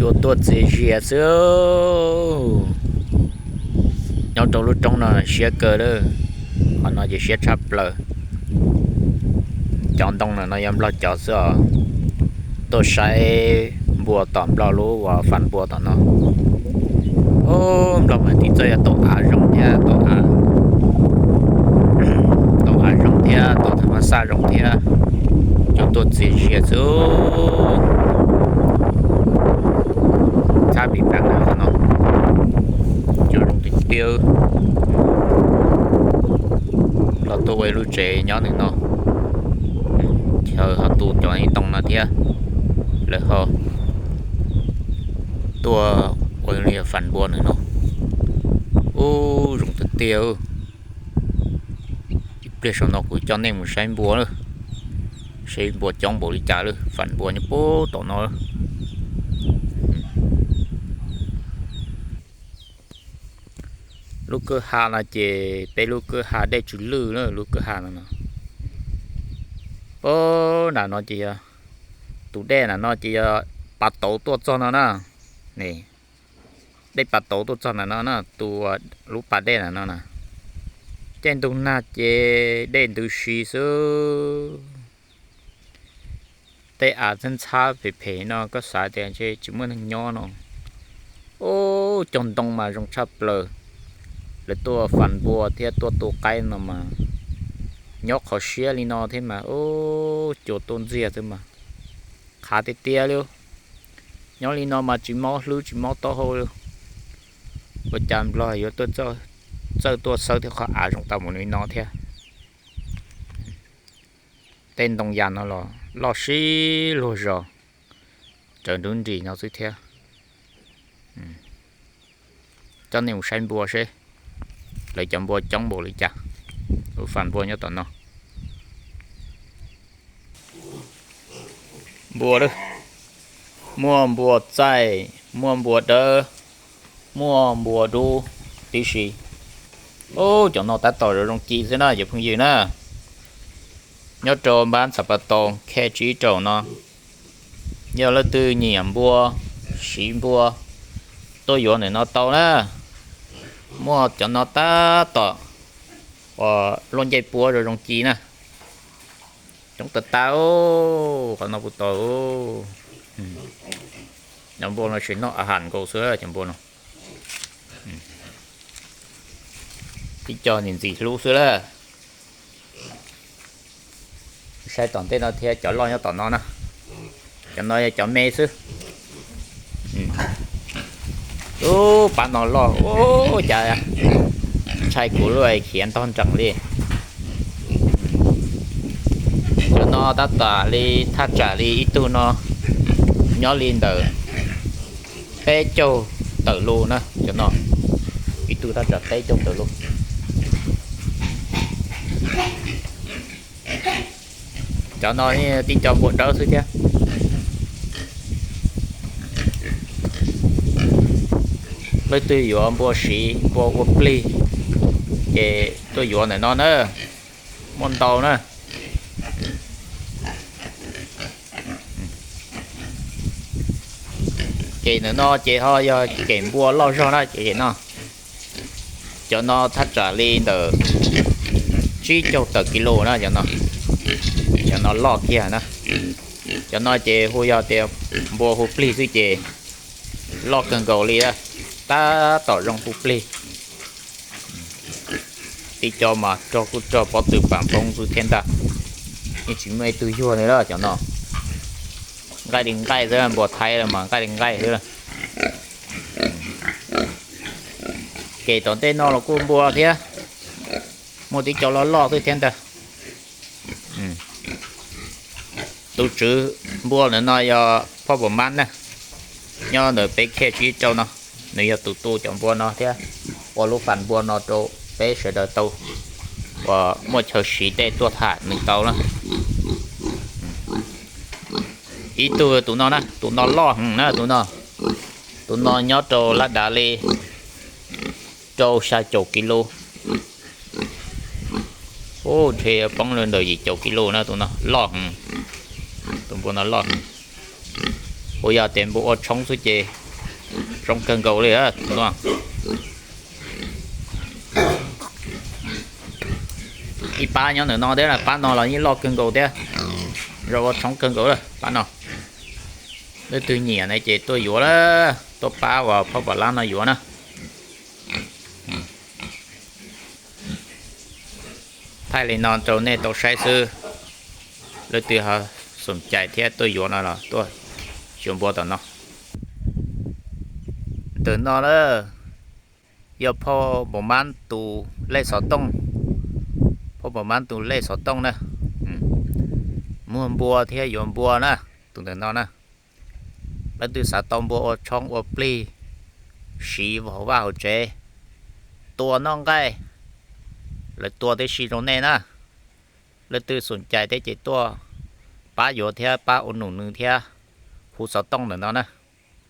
Cua tuaj txias zias xwb. Nyob rau lub roob no siab kawg lawm, qhov no ces siab tshaj plaws. Cov ntoo no yog Nplog cov xwb os. Tuaj saib npua tom Nplog lub uas fas npua tom no. Nplog mas tiv txawj yog tau av zoo thiab, tau av zoo thiab, tau tham mab xaj zoo thiab. Cua tuaj txias zias xwb. Txhab pim pam na qhov no, cua zoo tiag tiag. Los tuaj ua ib lub tsev nyob nws no, chaw ho tu cov ntoo no thiab, lawv ho tuaj ua li fas npua nws no. Ub, zoo tiag tiag. Ib pliag saum no kuv coj nej mus saib npua lawm, saib npua coob npaum li cas lawm, fas npua nyob puag tom no. Lub kwj ha no ces peb lub kwj ha dej tsw lwj na, lub kwj ha no no. Puag nram no ces yog, tus dej nram no ces yog pas tauv tuaj txog no na. Dej pas tauv tuaj txog ntawm no na, tus, lub pas dej ntawm no na. Caij ntuj nag ces dej ntws si xwb. Tej av ntxhab ntxhab phem phem no koj xav tias ntshe tsis muaj neeg nyob no. Ub, cov ntoo mas zoo tshaj plaws. Lawv tuaj fas npua thiab tuaj tu qaib no mas nyob qhov siab li no thiab mas ub, cua tuaj ntxiag xwb mas qhav tiag tiag li. Nyob li no mas tsis mob hlwb tsis mob taub hau li. Ua cas Nplog yuav tuaj txawj tuaj xawb thiab qhov av zoo tau mus li no thiab. Tej ntoo yas no los loj sib luag zos, raws nruv nris no xwb thiab. Coj nej mus saib npua seb lawv cov npua coob npaum li cas. Lub fas npua nyob tom no. Npua lawm, muaj npua txaij, muaj npua dawb, muaj npua dub tib si. Ub, cov no tab tom zoo zoo ci xwb na cov phooj ywg na. Nyob rau npab Ntxhais Pas Tau khej tsib rau no, yog leej twg nyiam npua, siv npua, tuaj yuav ntawm no tau na. Muaj cov no tab tom uas luaj ncej puab zoo zoo ci na. Coob tas tas, qhov no puas tau. Cov npua no tsis noj a has nkaus xwb cov npua no. Tib co ntxim ntxim hlub xwb lawm. Saib tom ntej no thiab, cov loj nyob tom no na. Cov no yog cov me xwb. Ub, pab no loj ub, cas ntshai kuv lub khiav ntog nrees li. Cov no tab tom li thaj tsam li ib tug no nyob li ntawm peb caug tawm lus na cov no. Ib tug thaj tsam peb caug tawm lus. Cov no tib co npua dawb xwb thiab. Leej twg yuav npua siv npua ua plig ces tuaj yuav ntawm no na, muaj ntau na. Ces ntawm no ces ho yog ces npua loj zog na ces no. Cov no thaj tsam li ntawm tsib caug tawm kis lus na cov no. Cov no loj kiag na. Cov no ces hu yog tias npua hu plig xwb ces loj kawg nkaus li, tab tom zoo hu plig. Tib co mas rog kuj rog pob tw pam poob xwb thiab ntag. Yeej tsis muaj ib tug yuag li lawm cov no. Nqaij li nqaij xwb, npua thaib los mas nqaij li nqaij xwb. Ces tom ntej no los kuj npua thiab, muaj tib co loj loj xwb thiab ntag. Tus tswv npua ntawm no yog Phoj Pum Mab na, nyob ntawm peb khej tsib rau no. Nws yog tus tu cov npua no thiab ua lub fas npua no rau peb sawv daws tau, uas muaj chaw siv tej tuaj tham nws tau na. Ib tug tus no na, tus no loj heev na tus no. Tus no nyob rau lab dav li rau xya caum kis lus. Ub, ntshe poob li ntawm yim caum kis lus na tus no loj heev. Tus npua no loj heev. Puas yog tias npua ua tshoob xwb ces zoo kawg nkaus li no. Ib pab nyob ntawm no thiab, pab no los yeej loj kawg nkaus thiab, zoo ua tshoob kawg nkaus lawm pab no. Leej twg nyiam ne ces tuaj yuav lawm, tuaj pab uas phauj Pov Lab no yuav na. Thaij li no rau nej tau saib xwb, leej twg ho xoom cai thiab tuaj yuav no los tuaj yuav npua tom no. Ntawm no na, yog phauj Pov Lab tus lej xov tooj, phauj Pov Lab tus lej xov tooj na. Muag npua thiab yuav npua na, tus ntawm no na. Leej twg xav tau npua ua tshoob ua plig siv hauv vaj hauv tsev, tua noj nqaij, lawv tua tib si rau nej na. Leej twg xoom cai thiab ces tuaj pab yuav thiab pab ua num nws thiab, hu xov tooj ntawm no na.